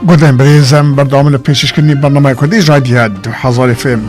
گوتن بەرێزم بەردەوام لە پێشکەشکردنی بەرنامەی کوردی ژادیا 2000 FM.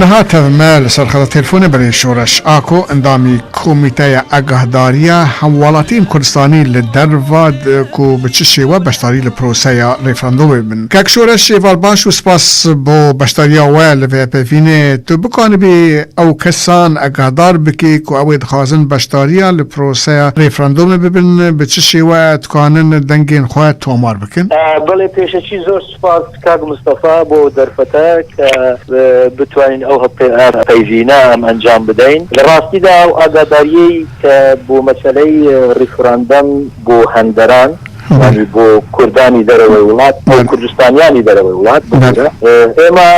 Niha tev me li ser xeta telefonê berê Şoreş Ako endamî Komîteya Agahdariya Hemwelatiyên Kurdistanî li derva ku bi çi şêwe beşdarî li proseya referandomê bin. Kak Şoreş êvar baş û spas bo beşdariya we li vê pevînê. Tu bikanibî ew kesan agahdar bikî ku ew ê dixwazin beşdariya li proseya referandomê bibin bi çi şêwe dikanin dengên xwe tomar bikin? Belê pêşeçî zor spas kak Mistefa bo derfete ke بتوانین ئەو هەڤپەیڤینە ئەم ئەنجام بدەین. لە ڕاستیدا ئەو ئاگاداریەی کە بۆ مەسەلەی ڕیفراندەم بۆ هەندەران یانی بۆ کوردانی دەرەوەی وڵات بۆ کوردستانیانی دەرەوەی وڵات ببورە ئێمە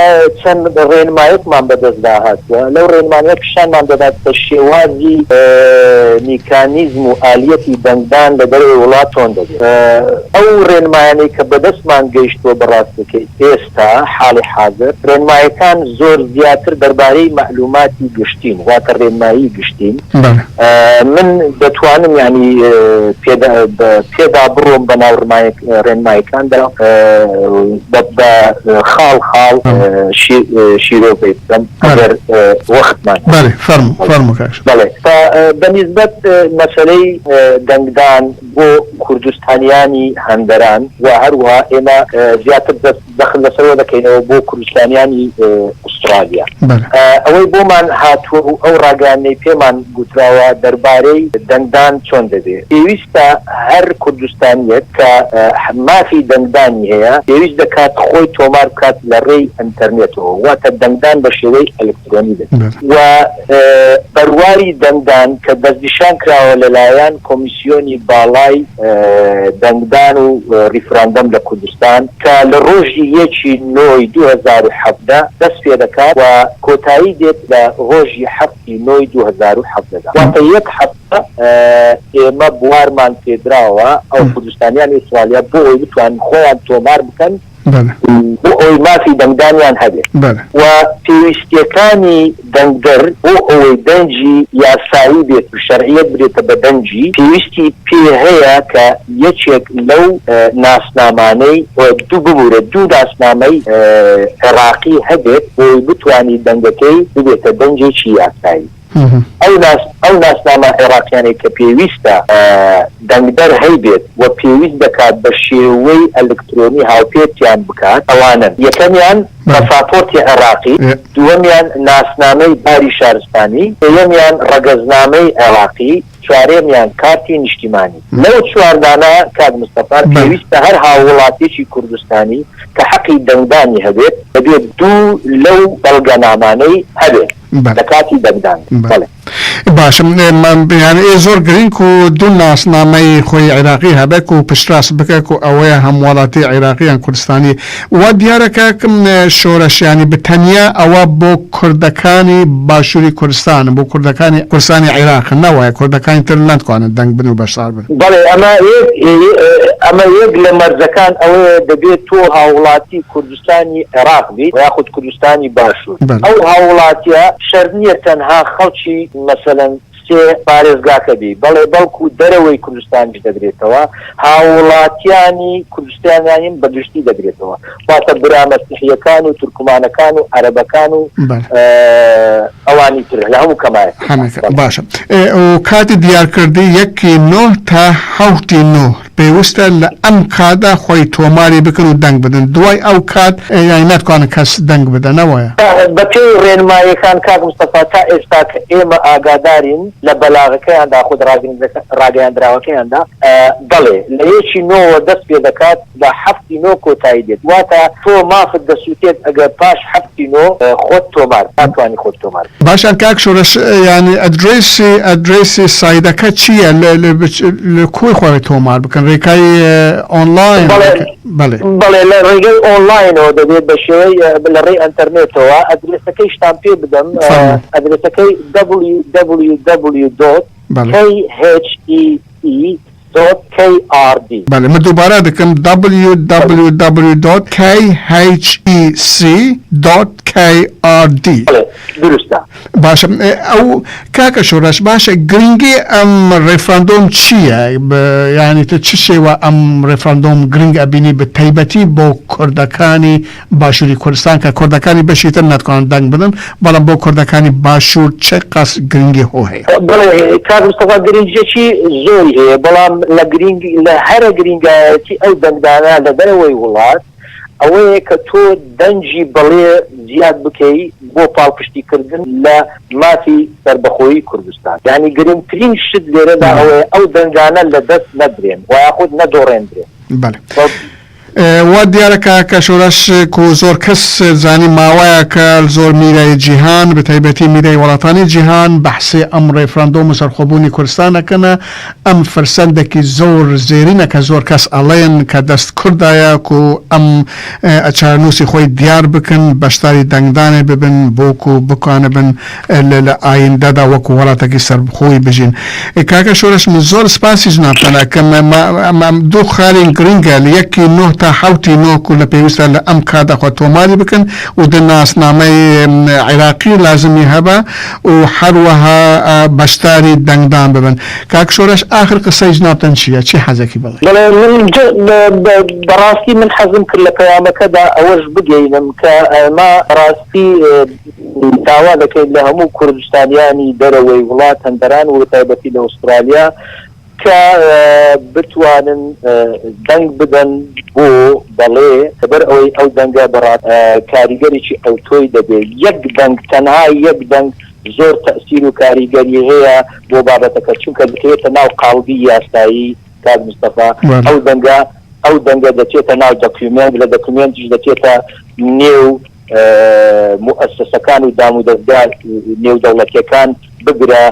چەند ڕێنمایەکمان بەدەستدا هاتووە لەو ڕێنمانیە پیشانمان دەدات کە شێوازی میکانیزم و ئالیەتی دەنگدان لە دەرەوەی وڵات چۆن دەبێت ئەو ڕێنمایانەی کە بەدەستمان گەیشتووە بەڕاستەکەی ئێستا حاڵی حازر ڕێنمایەکان زۆر زیاتر دەربارەی مەعلوماتی گشتین واتە ڕێنمایی گشتین من دەتوانم یانی پێدا پێدا بڕۆم بە ناو ڕێنمایەکاندا بە خاڵ خاڵ شیرۆڤەی بکەم ئەگەر وەختمان بەڵێ فەرموو فەرموو کاک بەڵێ بە نیسبەت مەسەلەی دەنگدان بۆ کوردستانیانی هەندەران و هەروەها ئێمە زیاتر دەست دەخت لەسەرەوە دەکەینەوە بۆ کوردستانیانی ئوسترالیا. ئەوەی بۆمان هاتووە و ئەو ڕاگەیاندنەی پێمان گوتراوە دەربارەی دەنگدان چۆن دەبێ، پێویستە هەر کوردستانییەک کە مافی دەنگدانی هەیە پێویست دەکات خۆی تۆمار بکات لە ڕێی ئەنتەرنێتەوە، واتە دەنگدان بە شێوەی ئەلکترۆنی دەبێت و بەرواری دەنگدان کە دەستنیشان کراوە لەلایەن کۆمیسیۆنی باڵای دەنگدان و ڕیفراندەم لە کوردستان کە لە ڕۆژی یەکی نۆی 2017 دەست پێدەکات و کۆتایی دێت لە ڕۆژی حەفتی نۆی 2017 دا واتە یەک هەفتە ئێمە بوارمان پێدراوە ئەو کوردستانیانی ئوسترالیا بۆ ئەوەی بتوانن خۆیان تۆمار بکەن بۆ ئەوەی مافی دەنگدانیان هەبێت و پێویستییەکانی دەنگدەر بۆ ئەوەی دەنگی یاسایی بێت و شەرعیەت بدرێتە بە دەنگی پێویستی پێ هەیە کە یەکێک لەو ناسنامانەی دوو ببورە دوو ناسنامەی عێڕاقی هەبێت بۆ ئەوەی بتوانی دەنگەکەی ببێتە دەنگێکی یاسایی. ئەو ناس ئەو ناسنامە عێڕاقیانەی کە پێویستە دەنگدەر هەیبێت و پێویست دەکات بە شێوەی ئەلکترۆنی هاوپێچیان بکات ئەوانەن، یەکەمیان پەساپۆرتی عێڕاقی، دووەمیان ناسنامەی باری شارستانی، سێیەمیان ڕەگەزنامەی عێڕاقی، چوارەمیان کارتی نیشتیمانی. لەو چواردانە کاک مستەفا پێویستە هەر هاووڵاتیەکی کوردستانی کە حەقی دەنگدانی هەبێت دەبێت دوو لەو بەڵگەنامانەی هەبێت. لە کاتی دەنگدان. بەڵێ. باشە یانی ئێ زۆر گرینگ و دوو ناسنامەی خۆی عیراقی هەبێ کو پشتراست بکە کو ئەوەیە هەموەڵاتی عیراقی یان کوردستانی وا دیارە کاک شۆرش یانی بە تەنیا ئەوە بۆ کوردەکانی باشووری کوردستان بۆ کوردەکانی کوردستانی عیراق نەوایە کوردەکانی تر نەتوانن دەنگ بن و بەشدار بن. بەڵێ ئەمە یەک ئەمە یەک لە مەرجەکان ئەوەیە دەبێت تۆ هاووڵاتی کوردستانی عێراق بیت و یاخود کوردستانی باشوور ئەو هاووڵاتیە شەرت نیە تەنها خەڵکی مەسەلەن سێ پارێزگاکە بی بەڵێ بەڵکو دەرەوەی کوردستانیش دەگرێتەوە هاووڵاتیانی کوردستانیانیم بە گشتی دەگرێتەوە واتە برا مەسیحیەکان و تورکمانەکان و عەرەبەکان و ئەوانی تر لە هەموو کەمایەتیەکان. باشە و کاتی دیارکردی یەکی نۆ تا حەوتی نۆ پێوستە لە ئەم کاتە خۆی تۆماری بکەن و دەنگ بدەن دوای ئەو کات یانی ناتوانن کەس دەنگ بدەن نەوایە؟ بە پێی ڕێنماییەکان کاک مستەفا تا ئێستا کە ئێمە ئاگادارین لە بەلاغەکەیاندا خود ڕاگەیاندراوەکەیاندا بەڵێ لە یەکی نۆوە دەست پێ دەکات بە حەفتی نۆ کۆتایی دێت واتە تۆ مافت دەسوتێت ئەگەر پاش حەفتی نۆ خۆت تۆمار ناتوانی خۆت تۆمار بکەیت. باشە کاک شۆرش یانی ئەدرێسی ئەدرێسی سایدەکە چیە لە لە کوێ خۆی تۆمار بکەن ڕێکای ئۆنڵاین بەڵێ بەڵێ بەڵێ لە ڕێگەی ئۆنڵاینەوە دەبێت بە شێوەی لە ڕێی ئەنتەرنێتەوە ئەدرێسەکەیشتان پێ بدەم فەرموو. ئەدرێسەکەی www dot بەڵێ. KHEE dot. KRD. بەلێ من دووبارە دەکەم www dot KHEC dot KRD. بەڵێ دروستە. باشە ئەو کاکە شۆرش باشە گرنگی ئەم ڕێفراندۆم چییە یانی تە چ شێوە ئەم ڕێفراندۆم گرنگ ئەبینی بە تایبەتی بۆ کوردەکانی باشووری کوردستان کە کوردەکانی بەشی تر ناتوانن دەنگ بدەن بەڵام بۆ کوردەکانی باشوور چ قەس گرنگی هۆ هەیە؟ بەڵێ کاک مستەفا گرنگیەکی زۆری هەیە بەڵام لە گرنگ لە هەرە گرنگایەتی ئەو دەنگدانە لە دەرەوەی وڵات ئەوەیە کە تۆ دەنگی بەڵێ زیاد بکەی بۆ پاڵپشتی کردن لە مافی سەربەخۆیی کوردستان یانی گرنگترین شت لێرەدا ئەوەیە ئەو دەنگانە لە دەست نەدرێن و یاخود نەدۆڕێندرێن. بەڵێ. وا دیارە کاکە شۆرش کو زۆر کەس زانی ماوەیەکە زۆر میرای جیهان بە تایبەتی میرای وڵاتانی جیهان بەحسی ئەم ڕێفراندۆم و سەرخۆبوونی کوردستان ئەکەنە ئەم فرسەندەکی زۆر زێرینە کە زۆر کەس ئەڵێن کە دەست کوردایە کو ئەم چارەنووسی خۆی دیار بکەن بەشداری دەنگدانێ ببن بۆ کو بکانبن لە لە ئایندەدا وەکو وڵاتەکی سەربخۆی بژین کاکە شۆرش من زۆر سپاسی جنابتان ئەکەم ئەم دوو خالین گرنگە لە یەکی نۆ تا حەوتی نۆ کو لە پێویستە لە ئەم کاتە خۆ تۆماری بکەن و دە ناسنامەی عیراقی لازمی هەبە و هەروەها بەشداری دەنگدان ببن کاک شۆرش ئاخر قسەی جنابتان چییە چی حەزەکی بڵێ؟ بەڵێ من بەڕاستی من حەزم کرد لە پەیامەکەدا ئەوەش بگەینم کە ئێمە بەڕاستی داوا دەکەین لە هەموو کوردستانیانی دەرەوەی وڵات، هەندەران و بەتایبەتی لە ئوسترالیا کە بتوانن دەنگ بدەن بۆ بەڵێ، لەبەر ئەوەی ئەو دەنگە بەڕاست کاریگەریی ئەوتۆی دەبێ. یەک دەنگ، تەنها یەک دەنگ زۆر تەئسیر و کاریگەری هەیە بۆ بابەتەکە، چونکە دەکەوێتە ناو قاڵبی یاسایی کاک مستەفا، ئەو دەنگە ئەو دەنگە دەچێتە ناو دەکیومێنت، لە دەکیومێنتیش دەچێتە نێو موئەسەسەکان و دامودەزگا نێودەوڵەتیەکان بگرە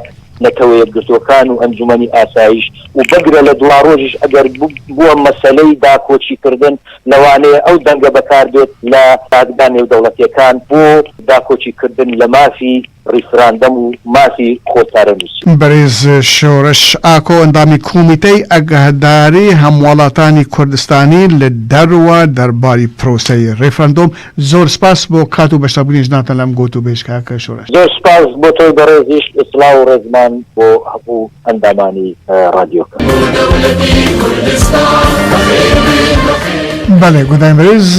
نەتەوە یەکگرتووەکان و ئەنجومەنی ئاسایش و بگرە لە دواڕۆژیش ئەگەر بووە مەسەلەی داکۆکی کردن لەوانەیە ئەو دەنگە بەکار بێت لە دادگا نێودەوڵەتیەکان بۆ داکۆکی کردن لە مافی ڕیفراندەم و مافی خۆ چارەنووسی. بەرێز شۆرش ئاکۆ ئەندامی کۆمیتەی ئەگهداری هەموالاتانی کوردستانی لە دەروە دەرباری پرۆسەی ڕیفراندۆم زۆر سپاس بۆ کات و بەشداربوونی ژنانتان لەم گۆتوبێژ کاک شۆرش. زۆر سپاس بۆ تۆی بەڕێزیش سڵاو و ڕێزمان بۆ هەموو ئەندامانی ڕادیۆکە. بەلێ گوداین بەرێز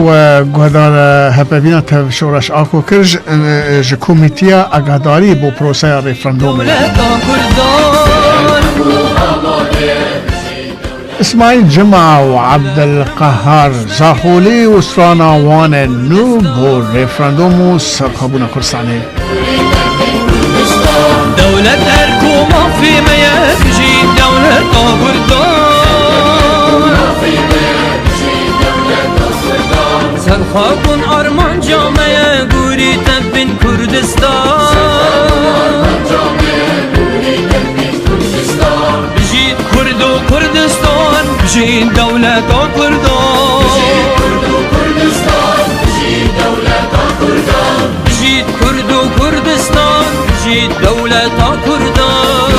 و گوهدار هەپەڤینا تەv شۆرش ئاکۆ کرد ji komîtiya agahdarî bo proseya rêfrendûmê. İsmail Cima û Ebdulqehar Zaxolî û strana wan e nû bo rêfrendûm û serxwebûna Kurdistanê. Dewlet erk û mafê me ye bijî dewleta Kurdan. Serxwebûn armanca me ye gorî tevbîn Kurdistan. Bijî Kurd û Kurdistan, bijî dewleta Kurdan. Bijî Kurd û Kurdistan, bijî dewleta Kurdan.